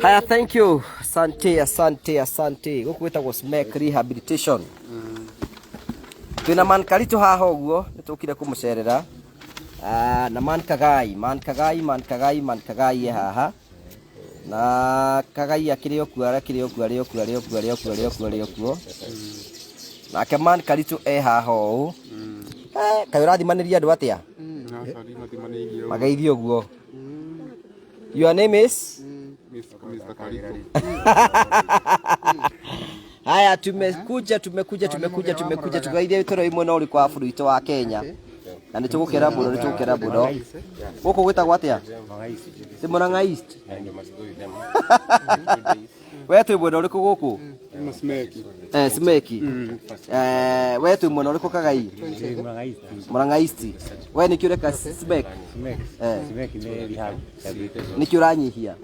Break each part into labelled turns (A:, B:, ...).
A: Haya, thank you. Asante, asante, asante. Gũkũ gwĩtagwo Smek Rehabilitation. Twĩna man Karitũ haha ũguo, nĩ tũkire kũmũcerera. Ah, na man Kagai, man Kagai, man Kagai, man Kagai e haha. Na Kagai akĩrĩ o kuo, akĩrĩ o kuo, arĩ o kuo, arĩ o kuo, arĩ o kuo, arĩ o kuo, arĩ o kuo. Nake man Karitũ e haha ũũ. Eh, kaĩ ũrathimanĩria andũ atĩa? Mageithie ũguo. Your name is?
B: Mr. Karito.
A: Haya, tumekuja tumekuja tumekuja tumekuja tugeithie tũrĩ mwena ũrĩkũ wa bũrũri witũ wa Kenya na nĩ tũgũkera mũno nĩ tũgũkera mũno. Gũkũ gwĩtagwo atĩa? Ti Murang'a East. We twĩ mwena ũrĩkũ gũkũ?
B: Masmeki.
A: Eh, Simeki. Eh, we twĩ mwena ũrĩkũ Kagai? Murang'a East. We nĩkĩ ũreka Simek? Eh. Nĩkĩ ũranyihia?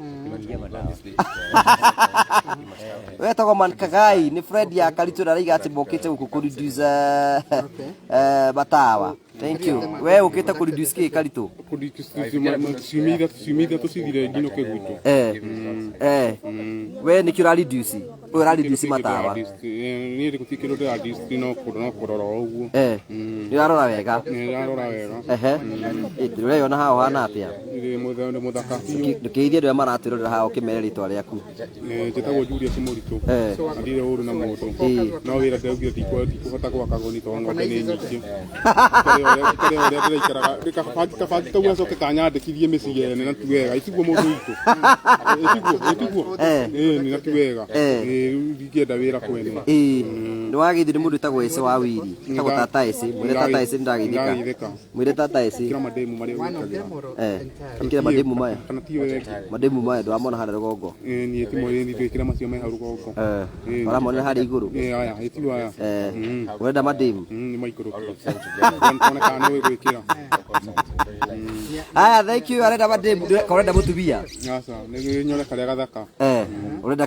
A: Wetagwo Man Kagai nĩ friend ya Karitũ na araiga atĩ mokĩte gũkũ kũ reduce matawa. Thank you. We ũkĩte kũ reduce kĩ Karitũ?
B: Ciumia ithatũ cithire nginũke gwitũ.
A: Eh. Eh. We nĩkĩ ũra reduce? Ũyũ ũra reduce matawa.
B: Niĩ gũtirĩ kĩndũ ndĩra reduce no kũrora o ũguo.
A: Eh. Nĩ ũrarora wega.
B: Nĩ ndĩrarora wega.
A: Ehe. Ĩ, Ndũreyona haha ũhana atĩa?
B: Ndĩ mũthaka biũ.
A: Ndũkĩgeithie andũ arĩa maratwĩrorera haha ũkĩmere rĩtwa rĩaku.
B: Njĩtagwo Julius Mũritũ.
A: Eh.
B: Na ndirĩ ũru na mũndũ.
A: Ĩĩ.
B: No wĩra ndĩraugire ndikũhota gwaka goni tondũ ng'ombe nĩ nyingĩ. Ndikare ũrĩa ndĩraikaraga. Kabangi kau gacoke kanyandĩkithie mĩciĩ ene na ti wega. Ĩtiguo mũndũ witũ. Ĩtiguo, ĩtiguo.
A: Eh.
B: Ĩĩ na ti wega.
A: Eh.
B: Ĩĩ rĩu ndingĩenda wĩra kwene.
A: Ĩĩ. Nĩ wageithio nĩ mũndũ wĩtagwo Ese wa Wiri. Wĩtagwo Tata Ese. Mwĩre Tata Ese nĩ ndageithĩka.
B: Ndageithĩka.
A: Mwĩre Tata Ese.
B: Kĩra mandemu marĩa wĩkagĩra.
A: Eh. Ĩkĩra mandemu maya.
B: Kana tiyo wekĩ.
A: Mandemu maya ndũramona harĩa rũgongo.
B: Ĩĩ niĩ ti mwĩrĩ ndwĩkĩra macio me hau rũgongo.
A: Eh.
B: Ĩĩ.
A: Ũramonera harĩa igũrũ.
B: Ĩĩ aya, ĩĩ ti aya.
A: Eh. Ũrenda mandemu?
B: Nĩ maikũrũkie. Tuone kana nĩ ũĩ gwĩkĩra.
A: Haya, thank you. Arenda mandemu. Ka ũrenda mũtumia?
B: Aca, nĩ nyone karĩa gathaka.
A: Eh. Ũrenda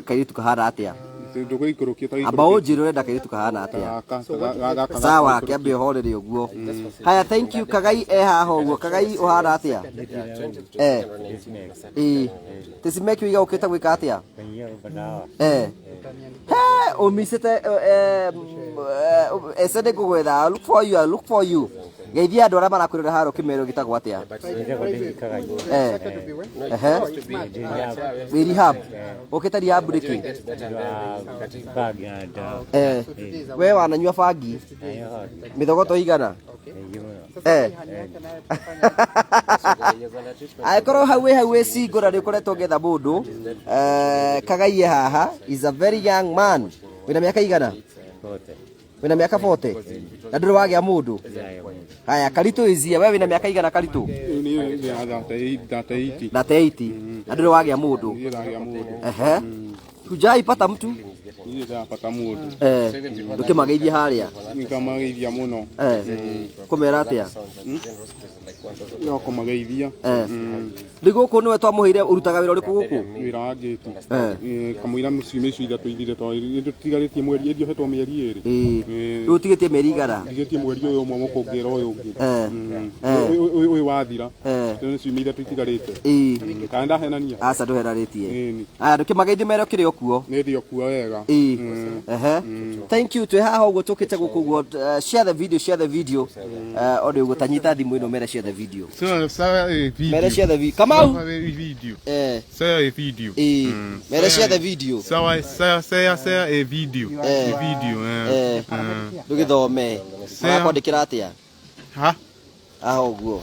A: kairĩtu kahana atĩa?
B: Ndũgũikũrũkie ta
A: Amba ũnjĩre ũrenda kairĩtu kahana atĩa?
B: Gaka
A: Sawa, kĩambe ũhorere ũguo. Haya, thank you. Kagai e haha ũguo. Kagai ũhana atĩa? Eh. Ĩĩ. Tĩcimeki ũiga ũkĩte gwĩka atĩa? Eh. He, ũmicĩte ese nĩ ngũgwetha. I'll look for you, I'll look for you. Geithia andũ arĩa marakwĩrora harĩa ũkĩmerwo gĩtagwo atĩa? Eh. Ehe. Wĩ rehab. Ũkĩte rehab nĩkĩ? Eh. We wananyua bangi? Mĩthogoto igana? Eh. Angĩkorwo hau wĩ hau wĩ single na nĩ ũkoretwo ũgĩetha mũndũ, eh, Kagai e haha is a very young man. Wĩna mĩaka igana? Wĩna mĩaka 40? Na ndũrĩ wagĩa mũndũ? Haya, Karitũ is here. We wĩna mĩaka igana Karitũ?
B: Niĩ nĩ 38.
A: 38. Na ndũrĩ wagĩa mũndũ?
B: Niĩ ndagĩa mũndũ.
A: Ehe. Hujai pata mtu?
B: Niĩ ndapata mũndũ.
A: Eh, ndũkĩmageithie harĩa.
B: Nĩngamageithia mũno.
A: Eh, kũmera atĩa?
B: No kũmageithia.
A: Eh. Rĩu gũkũ nĩwe twamũheire ũrutaga wĩra ũrĩkũ gũkũ?
B: Wĩra wa ngĩti.
A: Eh.
B: Kamũira ciumia icio ithatũ ithire tondũ tũtigarĩtie mweri ĩndiohetwo mĩeri ĩrĩ.
A: Ĩĩ. Rĩu ũtigĩtie mĩeri igana?
B: Ndigĩtie mweri ũyũ ũmwe mũkũngĩra ũyũ ũngĩ.
A: Eh. Eh.
B: Ũyũ wathira.
A: Eh.
B: Rĩu nĩ ciumia ithatũ itigarĩte.
A: Ĩĩ.
B: Kana ndahenania?
A: Aca ndũheranĩtie.
B: Ĩni.
A: Aya ndũkĩmageithie mere ũkĩrĩ o kuo.
B: Nĩ ndĩ o kuo wega.
A: Ĩĩ. Ehe. Thank you twĩ haha ũguo tũkĩte gũkũ ũguo share the video share the video. O nĩ ũguo tanyita thimũ ĩno mere share the video.
B: Sawa video.
A: Mere share the video. Kamau.
B: Video.
A: Eh.
B: Share a video.
A: Ĩĩ. Mere share the video.
B: Sawa share share share a video.
A: Eh.
B: Video. Eh.
A: Eh. Ndũgĩthome. Marakwandĩkĩra atĩa?
B: Ha?
A: Haha ũguo.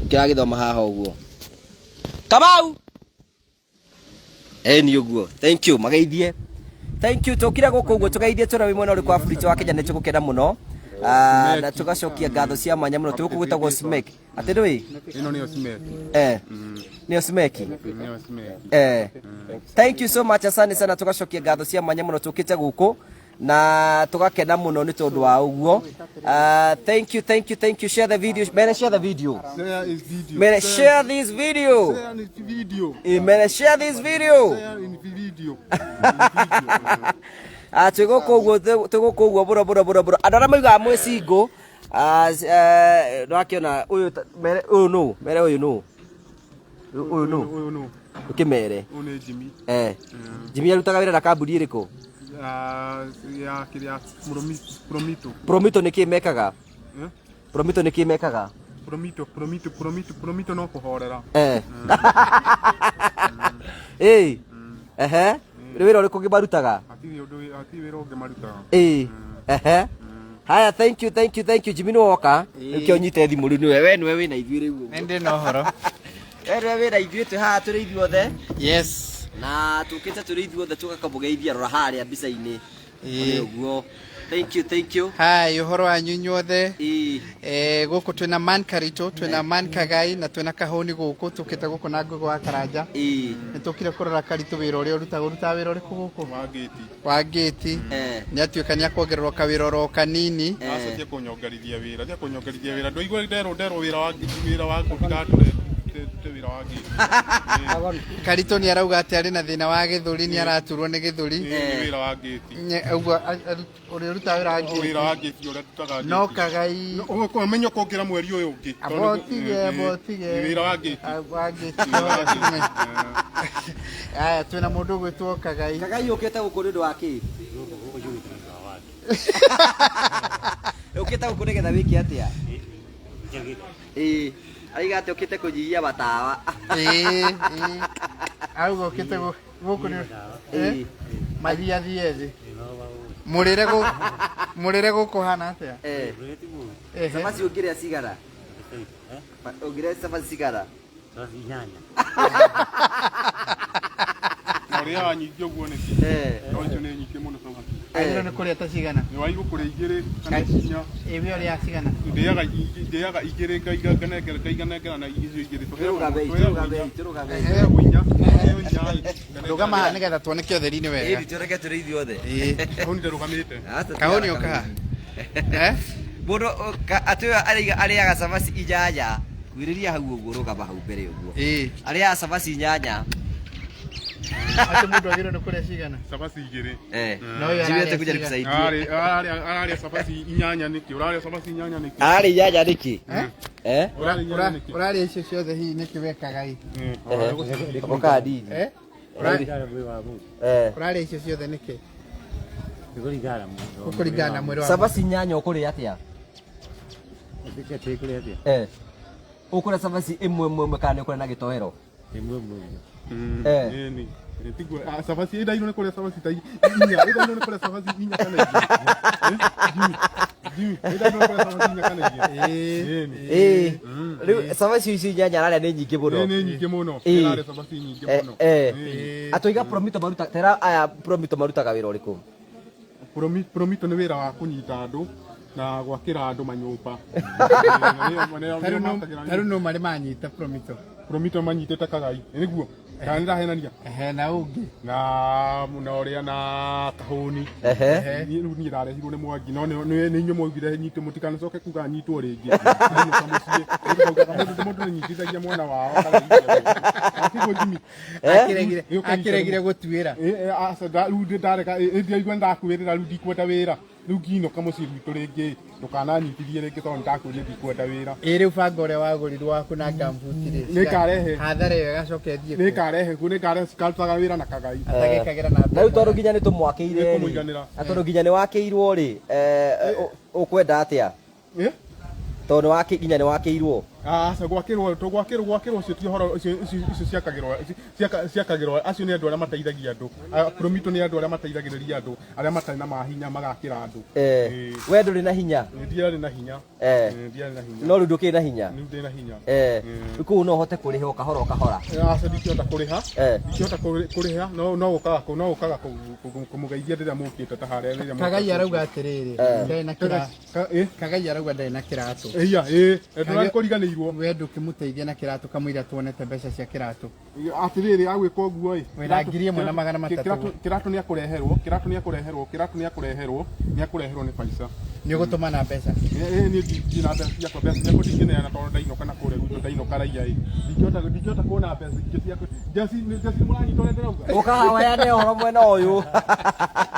A: Kĩragĩthoma haha ũguo. Kamau. Ĩni ũguo. Thank you. Mageithie. Thank you. Tũkire gũkũ ũguo tũgeithie tũrĩa wĩ mwena ũrĩkũ wa bũrũri wa Kenya nĩ tũgũkena mũno. Ah, na tũgacokia ngatho cia mwanya mũno. Twĩ gũkũ gwĩtagwo Smek. Atĩ ndũĩ?
B: Ĩno nĩyo Smek.
A: Eh. Nĩyo Smek.
B: Nĩyo Smek.
A: Eh. Thank you so much asante sana tũgacokia ngatho cia mwanya mũno tũkĩte gũkũ na tũgakena mũno nĩ tondũ wa ũguo. Thank you, thank you, thank you. Share the video. Mere share the video.
B: Share is video.
A: Mere share this video.
B: Share is video.
A: Mere share this video.
B: Share in video.
A: Ah, twĩ gũkũ ũguo twĩ gũkũ ũguo mũno mũno mũno mũno andũ arĩa maugaga mwĩ single nĩwakĩona ũyũ mere ũyũ nũ mere ũyũ nũ. Ũyũ nũ?
B: Ũyũ nũ?
A: Ũkĩmere.
B: Ũyũ nĩ Jimmy.
A: Eh. Jimmy arutaga wĩra na kambuni ĩrĩkũ?
B: Ya kĩrĩa Promito.
A: Promito nĩ kĩ mekaga?
B: Eh?
A: Promito nĩ kĩ mekaga?
B: Promito, Promito, Promito, Promito no kũhorera.
A: Eh. Ĩĩ. Ehe. Nĩ wĩra ũrĩkũ ũngĩ marutaga?
B: Hatirĩ ũndũ, hatirĩ wĩra ũngĩ marutaga.
A: Ĩĩ. Ehe. Haya, thank you, thank you, thank you. Jimmy nĩ woka. Rĩu kĩo nyite thimũ rĩu nĩwe, we nĩwe wĩna ithuĩ rĩu.
C: Nĩ ndĩ na ũhoro.
A: We nĩwe wĩna ithuĩ twĩ haha tũrĩ ithuothe.
C: Yes.
A: Na tũkĩte tũrĩ ithuothe tũgakamũgeithia rora harĩa mbica-inĩ.
C: Ĩĩ.
A: Ũrĩ ũguo. Thank you, thank you.
C: Hi, ũhoro wanyu inyuothe.
A: Ĩĩ.
C: Eh, gũkũ twĩna Man Karitũ, twĩna Man Kagai na twĩna Kahũni gũkũ, tũkĩte gũkũ na Ngũgũ wa Karanja.
A: Ĩĩ.
C: Nĩ tũkire kũrora Karitũ wĩra ũrĩa ũrutaga, ũrutaga wĩra ũrĩkũ gũkũ?
B: Wa gĩti.
C: Wa ngĩti.
A: Eh.
C: Nĩ atuĩka nĩ akuongererwo kawĩra oro kanini.
B: Aca tia kũnyongerithia wĩra, tia kũnyongerithia wĩra. Ndwaigua nderwo nderwo wĩra wa wĩra wa kũndigatũre te wĩra wa gĩti.
C: Karitũ nĩ arauga atĩ arĩ na thĩna wa gĩthũri, nĩ araturwo nĩ gĩthũri.
B: Nĩ wĩra wa gĩti.
C: Ũguo ũrĩa ũrutaga wĩra wa ngĩti.
B: Wĩra wa gĩti ũrĩa ndutaga.
C: No Kagai.
B: Ũmenye ũkongera mweri ũyũ ũngĩ.
C: Abotige, abotige.
B: Nĩ wĩra wa gĩti.
C: Wa ngĩti. Aya, twĩna mũndũ ũgwĩtwo Kagai.
A: Kagai ũkĩte gũkũ nĩ ũndũ wa kĩ? Ũkĩte gũkũ nĩgetha wĩke atĩa? Ĩĩ. Arauga atĩ ũkĩte kũnyihia matawa.
C: Ĩĩ, ĩĩ. Auga ũkĩte gũkũ nĩ
A: Ĩĩ.
C: mathiathiĩ thĩ. Mũrĩre gũkũ, mũrĩre gũkũ hana atĩa?
A: Eh.
C: Ehe.
A: Cabaci ũngĩrĩa cigana? Ũngĩrĩa cabaci cigana?
B: Na ũrĩaga nyingĩ ũguo nĩkĩ?
A: Eh.
B: No icio nĩ nyingĩ mũno cabaci.
C: Agĩrĩirwo nĩ kũrĩa ta cigana?
B: Nĩ waigũ kũrĩa igĩrĩ kana inya.
C: Ĩ we ũrĩaga cigana?
B: Ndĩaga ndĩaga igĩrĩ ngaiga nganengera ngaiga nengera na icio igĩrĩ.
A: Tũrũgamei, tũrũgamei, tũrũgamei.
B: Tũheagwo inya. Tũheagwo inya.
C: Rũgama haha nĩgetha tuoneke ũtheri-inĩ wega.
A: Ĩĩ, tuoneke tũrĩ ithuothe.
C: Ĩĩ.
B: Kahũni ndarũgamĩte.
A: Aca,
C: Kahũni ũka haha. Eh?
A: Mũndũ atĩ ũyũ arĩaga cabaci inyanya. Kuhĩrĩria hau ũguo, rũgama hau mbere ũguo.
C: Ĩĩ.
A: Arĩaga cabaci inyanya.
C: Atĩ mũndũ agĩrĩirwo nĩ kũrĩa cigana?
B: Cabaci igĩrĩ.
A: Eh.
C: No ũyũ
A: Jimmy
C: ararĩa
A: atakuja
C: cigana?
A: nikusaidie.
B: Ararĩa cabaci inyanya nĩkĩ? Ũrarĩa cabaci inyanya nĩkĩ?
A: Ararĩa inyanya nĩkĩ? Eh?
B: Ũrarĩa inyanya nĩkĩ?
C: Ũrarĩa icio ciothe hihi nĩkĩ we Kagai?
A: Ũkaga ndini.
C: Eh?
A: Eh.
C: Ũrarĩa icio ciothe nĩkĩ? Gũkũringana na mwĩrĩ wa
A: Cabaci inyanya ũkũrĩa atĩa? Eh. Ũkũrĩa cabaci ĩmwe ĩmwe ĩmwe kana nĩ ũkũrĩa na gĩtoero? Eh.
B: Ĩni. Tiguo cabaci ĩndairwo nĩ kũrĩa cabaci ta inya. Ĩndairwo nĩ kũrĩa cabaci inya kana igĩrĩ. Jimmy, Jimmy, ĩndairwo nĩ kũrĩa cabaci inya kana igĩrĩ. Ĩni.
A: Ĩĩ. Rĩu cabaci icio inyanya ararĩa nĩ nyingĩ mũno.
B: Ĩ nĩ nyingĩ mũno.
A: Ĩĩ.
B: Ĩrarĩa cabaci nyingĩ
A: Eh,
B: mũno.
A: eh.
B: Ĩni.
A: Atũiga Promito maruta tera aya Promito marutaga wĩra ũrĩkũ?
B: Promito nĩ wĩra wa kũnyita andũ na gwakĩra andũ manyũmba.
C: Tarĩu no marĩ manyita Promito.
B: Promito manyitĩte Kagai. Nĩguo. Kana nĩ ndahenania?
C: Ehe, na ũngĩ.
B: Na na ũrĩa na Kahũni.
A: Ehe.
B: Rĩu niĩ ndarehirwo nĩ Mwangi no nĩ inyuĩ mwaugire nyitwo mũtikanacoke kuga nyitwo rĩngĩ. Ndainũka mũciĩ. Mũndũ nĩ nyitithagia mwana wao akarehithia. Tiguo Jimmy?
C: Akĩregire akĩregire gũtuĩra.
B: Aca rĩu ndareka ndiaigua nĩndakwĩrĩra rĩu ndikwenda wĩra. Rĩu nginũka mũciĩ gwitũ rĩngĩ ndũkananyitithie rĩngĩ tondũ nĩndakwĩrire ndikwenda wĩra.
C: Ĩ rĩu banga ũrĩa wagũrirwo wa kũnanga mbuti rĩ.
B: Nĩngarehe.
C: Hathara ĩyo ĩgacoka ĩthiĩ kũ?
B: Nĩngarehe kuo nĩngarehe cikarutaga wĩra na Kagai.
C: Atagĩkagĩra na
A: Na rĩu tondũ nginya nĩ tũmwakĩire rĩ.
B: Nĩkũmũiganĩra.
A: Na tondũ nginya nĩ wakĩirwo rĩ, ũkwenda atĩa?
B: Ĩ?
A: Tondũ nĩ wakĩ nginya nĩ wakĩirwo.
B: Aca gwakĩrwo to gwakĩrwo gwakĩrwo ũcio ti ũhoro icio icio ciakagĩrwo ciakagĩrwo acio nĩ andũ arĩa mateithagia andũ. Promito nĩ andũ arĩa mateithagĩrĩria andũ arĩa matarĩ na mahinya magakĩra andũ.
A: Eh.
B: Ĩĩ.
A: We ndũrĩ na hinya.
B: Ndiarĩ na hinya.
A: Eh.
B: Ndiarĩ na hinya.
A: No rĩu ndũkĩrĩ na hinya.
B: Rĩu ndĩ na hinya.
A: Eh. Rĩu kũu no ũhote kũrĩha o kahora o kahora.
B: Aca ndingĩhota kũrĩha.
A: Eh.
B: Ndingĩhota kũrĩha no no ũkaga no ũkaga kũmũgeithia rĩrĩa mũkĩte ta harĩa rĩrĩa mũkĩte.
C: Kagai arauga atĩrĩrĩ, ndarĩ na kĩratũ.
B: Ĩ?
C: Kagai arauga ndarĩ na kĩratũ.
B: Ĩya, ĩ, ndũrakũriganĩirwo.
C: We ndũkĩmũteithia na kĩratũ kamũira tuonete mbeca cia kĩratũ.
B: Atĩrĩrĩ agwĩka ũguo ĩ.
C: Wĩna 1,300.
B: Kĩratũ nĩ akũreherwo, kĩratũ nĩ akũreherwo, kĩratũ nĩ akũreherwo, nĩ akũreherwo nĩ Baisa.
C: Nĩ ũgũtũmana mbeca.
B: Niĩ ndina mbeca ciakwa, mbeca ciakwa ndingĩneana tondũ ndainũka na kũrĩa gwitũ, ndainũka raia ĩ, ndingĩhota kuona mbeca ingĩ ciakwa. Jesi, Jesi, mũranyita ũrĩa ndĩrauga?
A: Ũkaha weane ũhoro mwena ũyũ.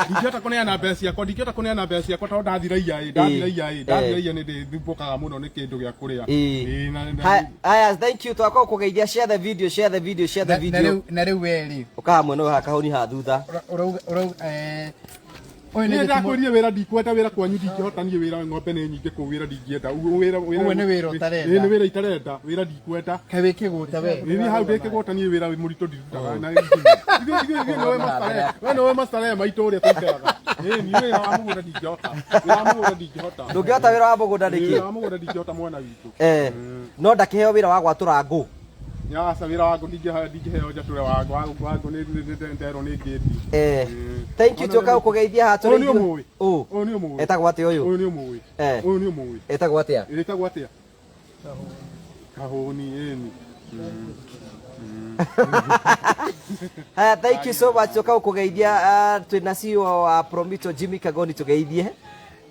B: Ndingĩhota kũneana mbeca ciakwa, ndingĩhota kũneana mbeca ciakwa tondũ ndathi raia ĩ, ndathi raia ĩ, ndathi raia nĩ ndĩthumbũkaga mũno nĩ kĩndũ gĩa kũrĩa. Ĩ,
A: Haya, thank you. Twakorwo kũgeithia. Share the video, share the video, share the
C: Na
A: video.
C: rĩu, na rĩu we rĩ,
A: Ũkaha mwena ũyũ haha, kahũni haha thutha.
C: Ũrauga ũyũ nĩ
B: Niĩ
C: gĩtũmũ.
B: Ndakwĩrire wĩra ndikwenda, wĩra kwanyu ndingĩhota niĩ, wĩra ng'ombe nĩ nyingĩ kũu, wĩra ndingĩenda. Ũguo wĩra
C: Ũguo nĩ wĩra ũtarenda.
B: Ĩ, nĩ wĩra itarenda, wĩra ndikwenda.
C: Kaĩ wĩ kĩgũta we?
B: Nĩ hau ndĩkĩgwata niĩ, wĩra mũritũ ndirutaga na ithuĩ nĩwe mastarehe, we nĩwe mastarehe maitũ ũrĩa tũikaraga. Ĩ, niĩ wĩra wa mũgũnda ndingĩhota, wĩra wa mũgũnda ndingĩhota.
A: Ndũngĩhota wĩra wa mũgũnda
B: Wĩra
A: nĩkĩ?
B: wa mũgũnda ndingĩhota, mwana witũ.
A: No ndakĩheo wĩra wa gwatũra ngũ.
B: Aca, wĩra wa ngũ ndingĩheo, njatũre wa ngũ, wa ngũ nĩ nderwo nĩ ngĩti.
A: Thank you, tũka kũgeithia haha.
B: Ũyũ nĩ ũmũĩ.
A: Ũ?
B: Ũyũ nĩ ũmũĩ.
A: Etagwo atĩa ũyũ?
B: Ũyũ nĩ ũmũĩ. Ũyũ nĩ ũmũĩ.
A: Etagwo atĩa?
B: Ĩtagwo atĩa? Kahũni, ĩni.
A: Haya, thank you so much. Tũka kũgeithia, twĩna CEO wa Promito Jimmy Kagoni, tũgeithie.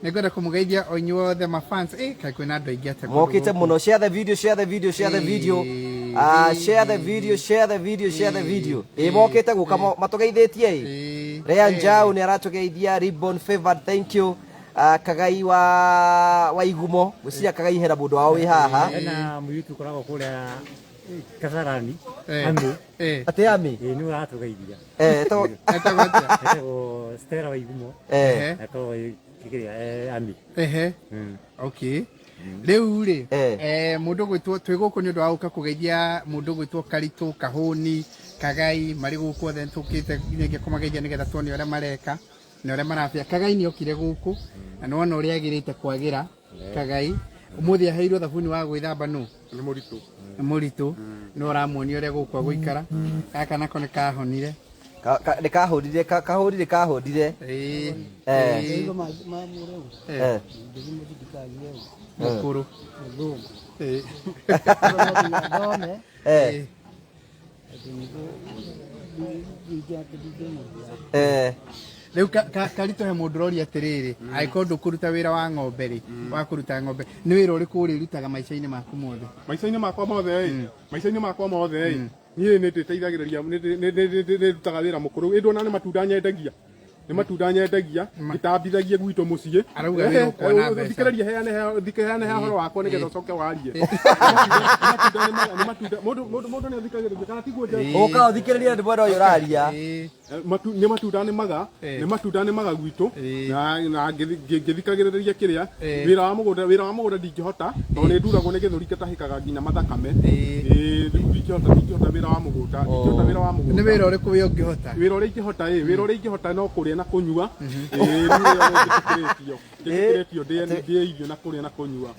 C: Nĩngwenda kũmũgeithia o inyuothe mafans. Kaĩ kwĩna andũ aingĩ atĩa kũndũ
A: Mokĩte
C: gũkũ?
A: Mũno. Share the video, share the video, share the video. Share the video, share the video, share the video. Ĩ, mokĩte gũka matũgeithĩtie ĩ. Rea Njau nĩ aratũgeithia, Ribbon Favored, thank you. Kagai wa Igumo, gwĩciria Kagai hena mũndũ wao wĩ haha.
D: Hena mũirĩtu ũkoragwo kũrĩa Kasarani, Amĩ.
A: Atĩ Ami?
D: Ĩ, nĩwe ũratũgeithia.
C: Etagwo atĩa?
D: Etagwo Stella Waigumo. Akoragwo kĩrĩa, Amĩ.
C: Ehe. Okay, rĩu rĩ, mũndũ gwĩtwo, twĩ gũkũ nĩ ũndũ wa gũka kũgeithia mũndũ gwĩtwo Karitũ, Kahũni, Kagai, marĩ gũkũ othe. Tũkĩte nginyagia kũmageithia nĩgetha tuone ũrĩa mareka na ũrĩa marabia. Kagai nĩ okire gũkũ na nĩ wona ũrĩa agĩrĩte kwagĩra. Kagai ũmũthĩ aheirwo thabuni wa gwĩthamba nũ?
B: Nĩ mũritũ.
C: Nĩ mũritũ, nĩ ũramuonia ũrĩa gũkũ agũikara. Gaka nako nĩ kahonire.
A: Nĩ kahũrire, kahũrire, kahũrire.
C: Mũkũrũ. Rĩu Karitũ, he mũndũ ũroria atĩrĩrĩ, angĩkorwo ndũkũruta wĩra wa ng'ombe rĩ, wa kũruta ng'ombe, nĩ wĩra ũrĩkũ ũrĩrutaga maica-inĩ maku mothe?
B: Maica-inĩ makwa mothe ĩ, maica-inĩ makwa mothe ĩ, niĩ nĩ ndĩteithagĩrĩria, nĩ ndutaga wĩra mũkũrũ ĩ, ndona nĩ matunda nyendagia, nĩ matunda nyendagia, ngĩtambithagia gwitũ mũciĩ.
C: Arauga wĩra ũkuona mbeca.
B: Thikĩrĩria, heane heane ũhoro wakwa nĩgetha ũcoke warie. Nĩ matunda, mũndũ nĩ athikagĩrĩria kana tiguo?
A: Ũka ũthikĩrĩrie, nĩ mwena ũyũ ũraria.
B: Nĩ matunda nĩ maga, nĩ matunda nĩ maga gwitũ, na ngĩthikagĩrĩria kĩrĩa wĩra wa mũgũnda, wĩra wa mũgũnda ndingĩhota tondũ nĩ nduragwo nĩ gĩthũri, ngĩtahĩkaga nginya mathakame. Rĩu ndingĩhota wĩra wa mũgũnda, ndingĩhota wĩra wa mũgũnda.
C: Nĩ wĩra ũrĩkũ wĩ ũngĩhota?
B: Wĩra ũrĩa ingĩhota ĩ, wĩra ũrĩa ingĩhota no kũrĩa na kũnyua. Rĩu wĩra ũrĩa njĩtĩkĩrĩtio, njĩtĩkĩrĩtio ndĩe irio na kũrĩa na kũnyua.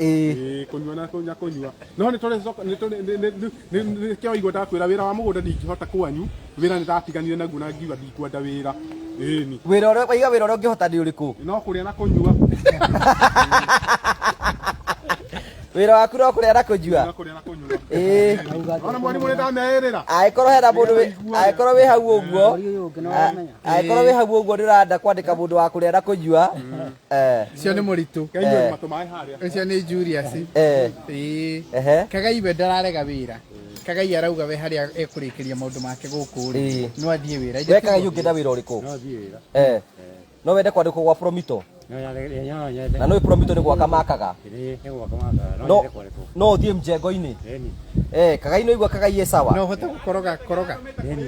B: Kũnyua na kũnyua, no nĩ tũrĩ nĩ tũrĩ nĩkĩo waigua ndakwĩra wĩra wa mũgũnda ndingĩhota kwanyu. Wĩra nĩ ndatiganire naguo na ngiuga ndikwenda wĩra, ĩni.
A: Wĩra ũrĩa waiga, wĩra ũrĩa ũngĩhota nĩ ũrĩkũ?
B: No kũrĩa na kũnyua.
A: Wĩra waku no kũrĩa na kũnyua?
B: No kũrĩa na kũnyua. Ona mwarimũ nĩ ndameĩrĩra.
A: Angĩkorwo hena mũndũ angĩkorwo wĩ hau ũguo, angĩkorwo wĩ hau ũguo nĩ ũrenda kwandĩka mũndũ wa kũrĩa na kũnyua.
C: Ũcio nĩ mũritũ.
B: Kainyua matũ maĩ harĩa.
C: Ũcio nĩ Julius. Kagai we ndararega wĩra. Kagai arauga we harĩa ekũrĩkĩria maũndũ make gũkũ rĩ, no athiĩ wĩra.
A: We Kagai, ũngĩenda wĩra ũrĩkũ?
D: No thiĩ wĩra.
A: No wende kwandĩkwo gwa Promito?
D: No nyende.
A: Na nĩ Promito nĩ gwaka makaga.
D: Ĩ, nĩ gwaka makaga. No
A: No
D: nyende kwandĩkwo.
A: No ũthiĩ mjengo-inĩ?
D: Ĩni.
A: Kagai, nĩ ũigua Kagai ĩ sawa?
C: No ũhote gũkoroga koroga?
D: Ĩni,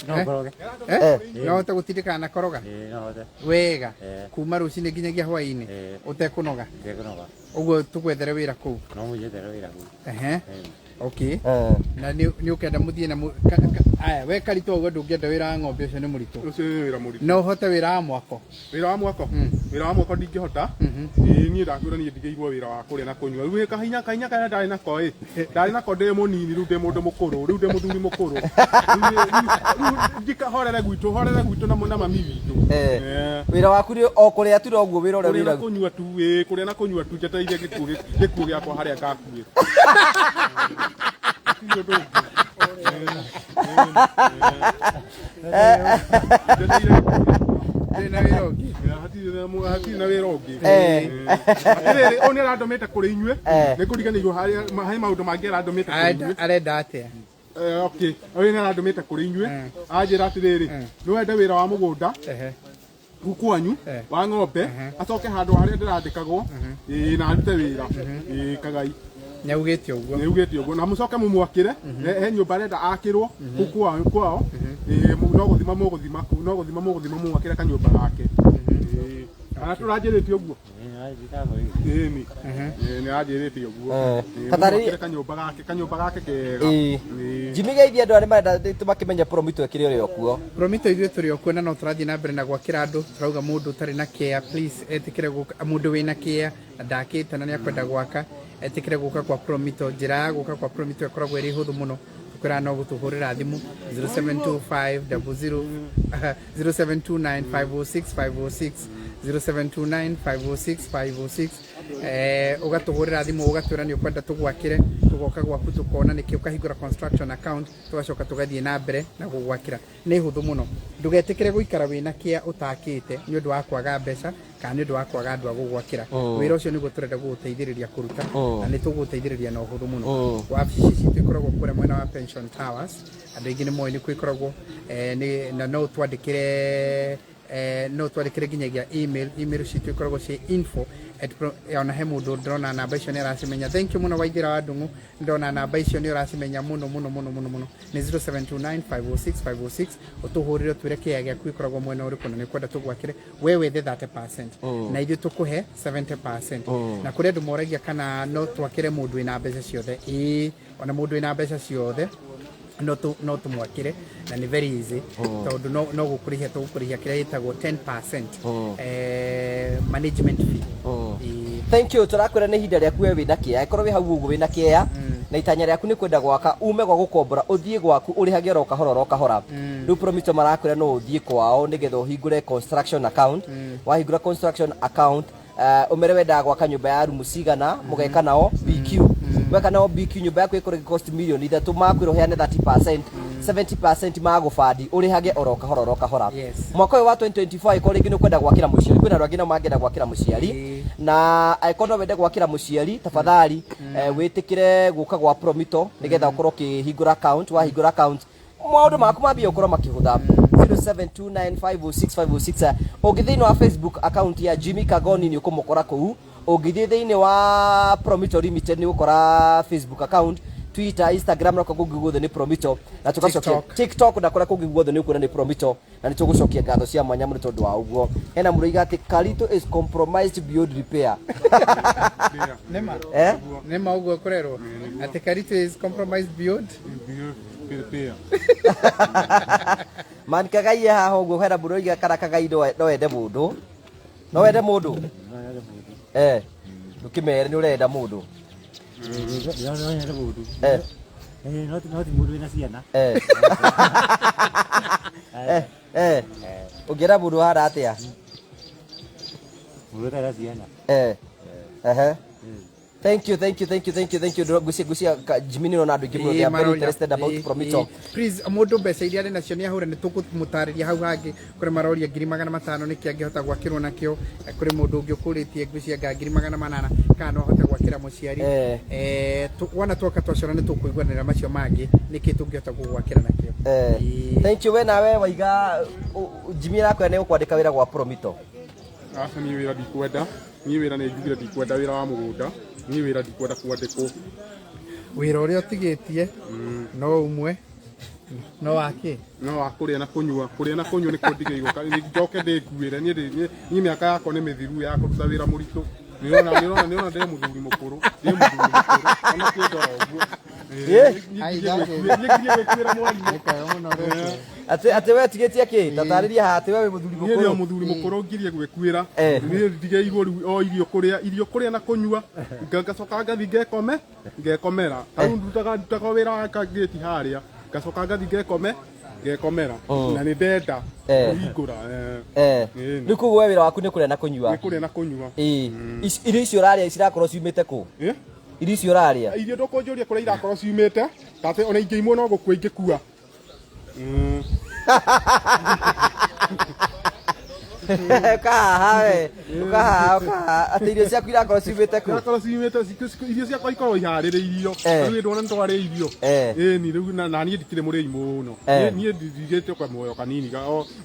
D: no ngoroge.
C: Eh? No ũhote gũtindĩkana na koroga?
D: Ĩ, no hote.
C: Wega?
D: Eh.
C: Kuma rũcinĩ nginyagia hwaĩ-inĩ?
D: Eh.
C: Ũtekũnoga?
D: Ndekũnoga.
C: Ũguo tũgwethere wĩra kũu?
D: No mũnjethere wĩra kũu.
C: Ehe.
D: Ĩni.
C: Okay, na nĩ ũkenda mũthiĩ na aya, we Karitũ ũguo ndũngĩenda wĩra wa ng'ombe, ũcio nĩ mũritũ.
B: Ũcio nĩ wĩra mũritũ.
C: No ũhote wĩra wa mwako?
B: Wĩra wa mwako, wĩra wa mwako ndingĩhota. Ĩĩ, niĩ ndakwĩra niĩ ndigĩirwo wĩra wa kũrĩa na kũnyua. Rĩu kahinya karĩa ndarĩ nako ĩ, ndarĩ nako ndĩ mũnini, rĩu ndĩ mũndũ mũkũrũ, rĩu ndĩ mũthuri mũkũrũ. Rĩu ndikahorere gwitũ, horere gwitũ na mami witũ.
A: Wĩra waku nĩ o kũrĩa tu, noguo wĩra ũrĩa
B: Kũrĩa na
A: wĩra
B: kũnyua tu, ĩ, kũrĩa na kũnyua tu, njetereire gĩkuũ gĩakwa harĩa ngakuĩra. Gũtirĩ ũndũ ũngĩ. Njetereire gĩkuũ.
C: Ndũrĩ na wĩra ũngĩ.
B: Hatirĩ na wĩra ũngĩ.
A: Eh.
B: Atĩrĩrĩ, ũyũ nĩ arandũmĩte kũrĩ inyuĩ.
A: Eh.
B: Nĩ ngũriganĩirwo harĩa he maũndũ mangĩ arandũmĩte kũrĩ inyuĩ.
C: Arenda atĩa?
B: Eh, okay, ũyũ nĩ arandũmĩte kũrĩ inyuĩ. Anjĩra atĩrĩrĩ, nĩ wende wĩra wa mũgũnda
C: Ehe.
B: kuu kwanyu
C: Eh.
B: wa ng'ombe, acoke handũ harĩa ndĩrandĩkagwo, ĩĩ, na arute wĩra. Ĩĩ, Kagai.
C: Nĩaugĩte ũguo.
B: Nĩ ugĩte ũguo, na mũcoke mũmwakĩre. He nyũmba arenda akĩrwo kuu kwao. Ĩĩ, no gũthima mũgũthima kuu, no gũthima mũgũthima mũmwakĩre kanyũmba gake. Ĩĩ, kana tũranjĩrĩte ũguo? Ĩĩ, nĩ anjĩrĩte ũguo.
A: Eh.
B: Ĩĩ,
A: Tatarĩria-
B: mũmwakĩre kanyũmba gake kega.
A: Ĩĩ.
B: Ĩĩ.
A: Jimmy, geithia andũ arĩa marenda tũmakĩmenye Promito ĩkĩrĩ ũrĩ o kuo.
C: Promito ithuĩ tũrĩ o kuo na no tũrathiĩ na mbere na gwakĩra andũ. Tũrauga mũndũ ũtarĩ na kĩa, please etĩkĩre gũka. Mũndũ wĩna kĩa na ndakĩte na nĩakwenda gwaka, etĩkĩre gũka kwa Promito. Njĩra ya gũka kwa Promito ĩkoragwo ĩrĩ hũthũ mũno. Tũkwĩraga no gũtũhũrĩra thimũ 0725 00 0729 506 506, 0729 506 506. Ũgatũhũrĩra thimũ ũgatwĩra nĩ ũkwenda tũgwakĩre, tũgoka gwaku tũkona nĩkĩ, ũkahingũra construction account, tũgacoka tũgathiĩ na mbere na gũgwakĩra. Nĩ hũthũ mũno. Ndũgetĩkĩre gũikara wĩna kĩa ũtakĩte nĩ ũndũ wa kwaga mbeca kana nĩ ũndũ wa kwaga andũ a gũgwakĩra. Wĩra ũcio nĩguo tũrenda gũgũteithĩrĩria kũruta, na nĩ tũgũgũteithĩrĩria na ũhũthũ mũno. Wabici citũ ikoragwo kũrĩa mwena wa Pension Towers. Andũ aingĩ nĩ moĩ nĩkuo ikoragwo. Na no twandĩkĩre nginyagia email. Email citũ ikoragwo ciĩ info at pro, ona he mũndũ ndĩrona namba icio nĩ aracimenya. Thank you mũno, Waithĩra wa Ndung'u. Ndona namba icio nĩ ũracimenya mũno mũno mũno mũno mũno. Nĩ 0729 506 506. Ũtũhũrĩre ũtwĩre kĩaya gĩaku gĩkoragwo mwena ũrĩkũ na nĩ ũkwenda tũgwakĩre. We wethe 30% na ithuĩ tũkũhe 70%. Na kũrĩ andũ moragia kana no twakĩre mũndũ wĩna mbeca ciothe. Ĩĩ, ona mũndũ wĩna mbeca ciothe no tũmwakĩre, na nĩ very easy tondũ no gũkũrĩhia tũgũkũrĩhia kĩrĩa gĩtagwo 10% management fee. Ĩĩ.
A: Thank you. Tũrakwĩra nĩ ihinda rĩaku we wĩna kĩea. Ĩkorwo wĩ hau ũguo wĩna kĩea na itanya rĩaku nĩ kwenda gwaka, ume gwa gũkombora ũthiĩ gwaku, ũrĩhage oro kahora oro kahora. Rĩu Promito marakwĩra no ũthiĩ kwao nĩgetha ũhingũre construction account. Wahingũra construction account, ũmere wendaga gwaka nyũmba ya rumu cigana, mũgeka nao BQ. Weka nao BQ, nyũmba yaku ĩkorwo ĩgĩcost mirioni 3, makwĩra ũheane 30%, 70% magũbandi, ũrĩhage oro kahora oro kahora. Mwaka ũyũ wa 2024, angĩkorwo rĩngĩ nĩ ũkwenda gwakĩra mũciari, kwĩna andũ angĩ nao mangĩenda gwakĩra mũciari, na angĩkorwo no wende gwakĩra mũciari, tafadhali wĩtĩkĩre gũka gwa Promito nĩgetha ũkorwo ũkĩhingũra account. Wahingũra account, maũndũ maku mambie gũkorwo makĩhũtha. 0729506506. Ũngĩthiĩ thĩinĩ wa Facebook account ya Jimmy Kagoni, nĩ ũkũmũkora kũu. Ũngĩthiĩ thĩinĩ wa Promito Limited, nĩ ũgũkora Facebook account, Twitter, Instagram na kũngĩ guothe nĩ Promito, na tũgacokia
C: TikTok.
A: TikTok na kũrĩa kũngĩ guothe nĩ ũkuona nĩ Promito, na nĩ tũgũcokia ngatho cia mwanya mũno tondũ wa ũguo. Hena mũrũiga atĩ Karito is compromised beyond repair.
C: Nĩma.
A: Eh?
C: Nĩma ũguo kũrerwo atĩ Karito is compromised beyond
B: Prepare.
A: Man Kagai haha ũguo, hena mũrũiga kana Kagai no wende mũndũ, no wende mũndũ, ndũkĩmere nĩ ũrenda mũndũ.
D: Ndĩrona mũndũ. No ti mũndũ wĩna ciana.
A: Ũngĩenda mũndũ hana atĩa?
D: Mũndũ ũtarĩ na ciana.
A: Ehe. Thank you, thank you, thank you, thank you, thank you. Ngucia Jimmy, nĩ ũrona andũ aingĩ mũno, they are very interested about Promito.
C: Please, mũndũ mbeca iria arĩ nacio nĩ ahũre, nĩ tũkũmũtarĩria hau hangĩ. Kũrĩ maroria 500,000 nĩkĩ angĩhota gwakĩrwo nakĩo. Kũrĩ mũndũ ũngĩ ũkũrĩtie ngwĩciria nga 800,000 kana no ahote gwakĩra mũciari. Wona twoka twacora nĩ tũkũiguanĩra macio mangĩ, nĩkĩ tũngĩhota gũgwakĩra nakĩo.
A: Thank you. We nawe waiga Jimmy arakwĩra nĩ ũkwandĩka wĩra gwa Promito.
B: Aca, niĩ wĩra ndikwenda. Niĩ wĩra nĩ njugire ndikwenda wĩra wa mũgũnda. Niĩ wĩra ndikwenda kwandĩkwo.
C: Wĩra ũrĩa ũtigĩtie no ũmwe, no wakĩ?
B: No wa kũrĩa na kũnyua. Kũrĩa na kũnyua nĩkuo ndigĩirwo. Njoke ndĩnguĩre. Niĩ mĩaka yakwa nĩ mĩthiru ya kũruta wĩra mũritũ. Nĩũrona ndĩ mũthuri mũkũrũ, ndĩ mũthuri mũkũrũ, ona kĩndora ũguo. Niĩ ngirie gwĩkuĩra mwarimũ.
C: Nĩ kwega mũno rũciũ.
A: Atĩ we tigĩtie kĩ? Tatarĩria haha atĩ we wĩ mũthuri
B: Niĩ nĩ
A: mũkũrũ.
B: Mũthuri mũkũrũ, ngirie gwĩkuĩra. Niĩ ndigĩirwo rĩu o irio kũrĩa, irio kũrĩa na kũnyua. Ngacoka ngathi ngekomera. Ta rĩu ndutaga wĩra wa kangĩti harĩa, ngacoka ngathi ngekomera, na nĩ ndenda kũhingũra.
A: Rĩu koguo we wĩra waku nĩ kũrĩa na kũnyua?
B: Nĩ kũrĩa na kũnyua.
A: Ĩĩ. Irio icio ũrarĩa cirakorwo ciumĩte kũ?
B: Eh?
A: Irio icio ũrarĩa?
B: Irio ndũkũnjũria kũrĩa irakorwo ciumĩte, tate ona ingĩimwo no gũkua ingĩkua.
A: Ũkahaha we, ũkahaha ũkahaha atĩ irio ciaku irakorwo ciumĩte kũ?
B: Irakorwo ciumĩte irio ciakwa ikorwo iharĩrĩirio. Rĩu ndona nĩtwarĩa irio. Ĩni rĩu na niĩ ndikĩrĩ mũrĩi mũno. Niĩ ndigĩte kwa muoyo kanini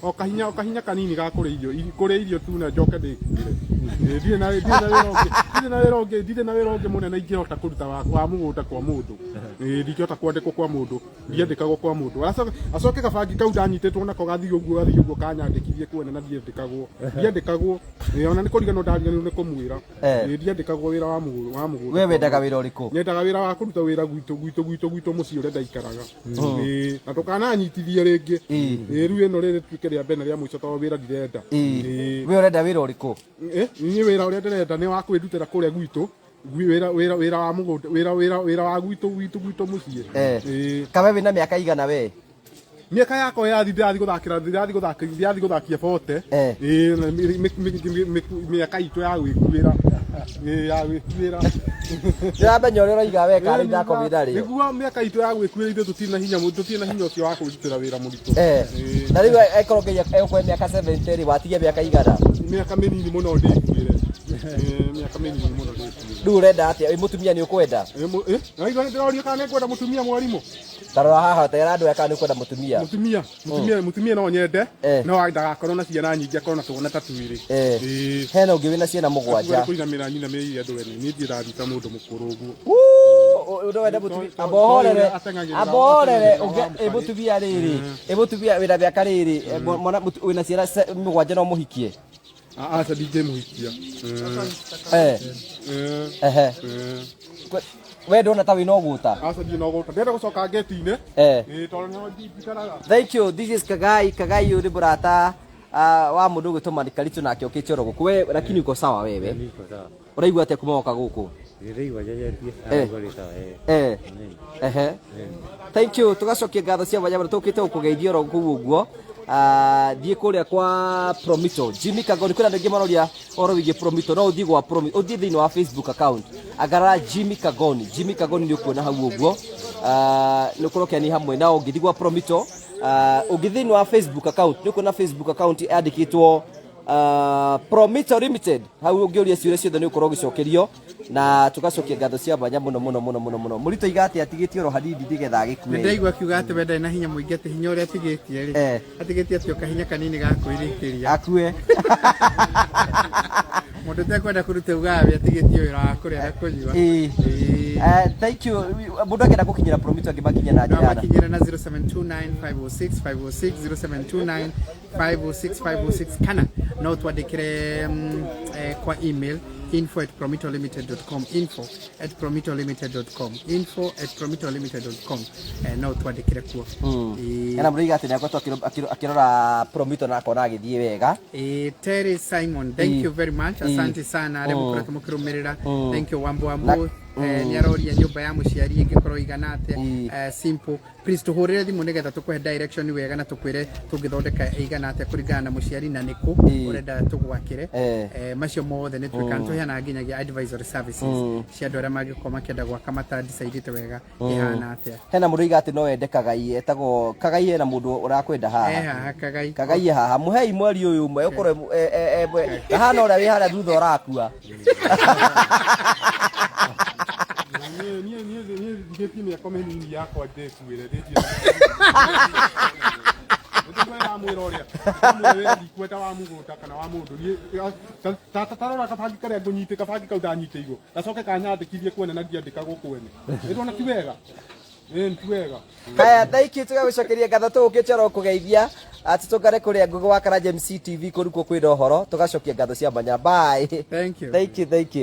B: o kahinya o kahinya kanini ga kũrĩa irio, kũrĩa irio tu na njoke ndĩkuĩre. Ndirĩ na wĩra ũngĩ, ndirĩ na wĩra ũngĩ, ndirĩ na wĩra ũngĩ mũnene ingĩhota kũruta wa mũgũnda kwa mũndũ. Ndingĩhota kwandĩkwo kwa mũndũ, ndiandĩkagwo kwa mũndũ. Acoke kabangi kau ndanyitĩtwo nako gathiĩ ũguo gathiĩ ũguo kanyandĩkithie kwene na ndiandĩkagwo. Ndiandĩkagwo. Ona nĩ kũriganĩrwo ndariganĩirwo nĩ kũmwĩra. Ndiandĩkagwo wĩra wa mũgũnda.
A: We wendaga wĩra ũrĩkũ?
B: Nyendaga wĩra wa kũruta wĩra gwitũ gwitũ gwitũ gwitũ mũciĩ ũrĩa ndaikaraga. Na ndũkananyitithie rĩngĩ. Rĩu ĩno rĩrĩ rĩtuĩke rĩa mbere na rĩa mũico tondũ wĩra ndirenda.
A: We ũrenda wĩra ũrĩkũ?
B: Niĩ wĩra ũrĩa ndĩrenda nĩ wa kwĩrutĩra kũrĩa gwitũ. Wĩra wĩra wĩra wa mũgũnda wĩra wĩra wĩra wa gwitũ gwitũ gwitũ mũciĩ.
A: Kawe wĩna mĩaka igana we?
B: Mĩaka yakwa yathi ndĩrathiĩ gũthakĩra ndĩrathiĩ gũthakĩra ndĩrathiĩ gũthakia bote. Mĩaka itũ ya gwĩkuĩra. Ya gwĩkuĩra.
A: Ndĩramenya ũrĩa ũroiga we karĩ ndakorwo wĩna rĩo.
B: Nĩguo mĩaka itũ ya gwĩkuĩra ithuĩ tũtirĩ na hinya tũtirĩ na hinya ũcio wa kwĩrutĩra wĩra mũritũ.
A: Na rĩu ĩkorwo Ngai egũkũhe mĩaka 70 rĩ, watigia mĩaka igana?
B: Mĩaka mĩnini mũno ndĩkuĩre. Mĩaka mĩnini mũno ndĩkuĩre.
A: Rĩu ũrenda atĩa? Ĩ mũtumia nĩ ũkwenda?
B: Naigua nĩndĩrorio kana nĩngwenda mũtumia mwarimũ.
A: Tarora haha tera andũ aya kana nĩ ũkwenda mũtumia.
B: Mũtumia, mũtumia, mũtumia no nyende. No ndagakorwo na ciana nyingĩ, akorwo na twana ta twĩrĩ.
A: Hena ũngĩ wĩna ciana mũgwanja.
B: Kũinamĩra nyina mĩrĩire andũ ene. Niĩ ndirĩ ta mũndũ mũkũrũ ũguo.
A: Ũndũ mũtumia ambohorere, ambohorere ĩ mũtumia rĩrĩ, ĩ mũtumia wĩna mĩaka rĩrĩ, mwana wĩna ciana mũgwanja no mũhikie.
B: Aca ndingĩmũhikia.
A: We ndona ta wĩna ũgũta.
B: Aca ndirĩ na ũgũta. Ndĩrenda gũcoka ngeti-inĩ. Tondũ no ndikaraga.
A: Thank you. This is Kagai. Kagai ũyũ nĩ mũrata wa mũndũ ũgwĩtwo Manikaricho nake okĩte oro gũkũ. We lakini uko sawa wewe.
D: Niko sawa.
A: Ũraigua atĩa kuma woka gũkũ?
D: Ndĩraigua njejetie.
A: Thank you. Tũgacokia ngatho cia mwanya mũno tũkĩte gũkũgeithia oro kũu ũguo. Thiĩ kũrĩa kwa Promito Jimmy Kagoni, kwĩna andũ aingĩ maroria ũhoro wĩgiĩ Promito, no ũthiĩ gwa Promito, ũthiĩ thĩinĩ wa Facebook account agarara Jimmy Kagoni, Jimmy Kagoni nĩ ũkuona hau ũguo. Nĩ ũkorwo ũkĩania hamwe nao. Ũngĩthiĩ gwa Promito, ũngĩthiĩ thĩinĩ wa Facebook account nĩ ũkuona Facebook account yandĩkĩtwo Promito Limited. Hau ũngĩũria ciũria ciothe nĩ ũkorwo ũgĩcokerio na tũgacokia ngatho cia mwanya mũno mũno mũno mũno mũno. Mũritũ iga atĩ atigĩtie oro hanini nĩgetha agĩkue.
C: Nĩndaigua akiuga atĩ we ndarĩ na hinya mũingĩ, atĩ hinya ũrĩa atigĩtie rĩ, atigĩtie atĩ o kahinya kanini ga kwĩrĩkĩria
A: akue.
C: Mũndũ ũtekwenda kũruta ugaga we atigĩtie wĩra wa kũrĩa na kũnyua.
A: Thank you. Mũndũ angĩenda gũkinyĩra Promito angĩmakinya na njĩra
C: na? Makinyĩra na 0729 506 506, 0729 506 506, kana no twandĩkĩre kwa email info@promitolimited.com, info@promitolimited.com, info@promitolimited.com. No twandĩkĩre kuo.
A: Ena mũrĩiga atĩ nĩakoretwo akĩrora Promito na akona agĩthiĩ wega.
C: Terry Simon, thank you very much. Asante sana arĩa mũkoretwo mũkĩrũmĩrĩra. Thank you Wambo Wambo. Nĩ aroria nyũmba ya mũciari ĩngĩkorwo igana atĩa. Simple. Please tũhũrĩre thimũ nĩgetha tũkũhe direction wega na tũkwĩre tũngĩthondeka ĩigana atĩa kũringana na mũciari na nĩkũ ũrenda tũgwakĩre. Macio mothe nĩ twĩkaga, tũheanaga nginyagia advisory services cia andũ arĩa mangĩkorwo makĩenda gwaka matadecidĩte wega ĩhana atĩa.
A: Hena mũndũ oiga atĩ no ende Kagai, etagwo Kagai, hena mũndũ ũrakwenda haha.
C: Haha Kagai.
A: Kagai haha, mũhei mweri ũyũ ũmwe ũkorwo hana ũrĩa wĩ harĩa thutha ũrakua.
B: Niĩ ndigĩtie mĩaka mĩnini yakwa ndĩkuĩre. Ndĩramwĩra ũrĩa wĩra ndikwenda wa mũgũnda kana wa mũndũ. Tarora kabangi karĩa ngũnyitĩ, kabangi kau ndanyitĩirwo gacoke kanyandĩkithie kwene na ndiandĩkagwo kwene. Ĩrona ti wega. Ti wega.
A: Haya, thank you. Tũgagũcokeria ngatho tũgũkĩte oro kũgeithia. Tũtũngane kũrĩa Google wa Karanja MC TV kũu nĩkuo kwĩna ũhoro. Tũgacokia ngatho cia mwanya. Bye.
C: Thank you.
A: Thank you, thank you.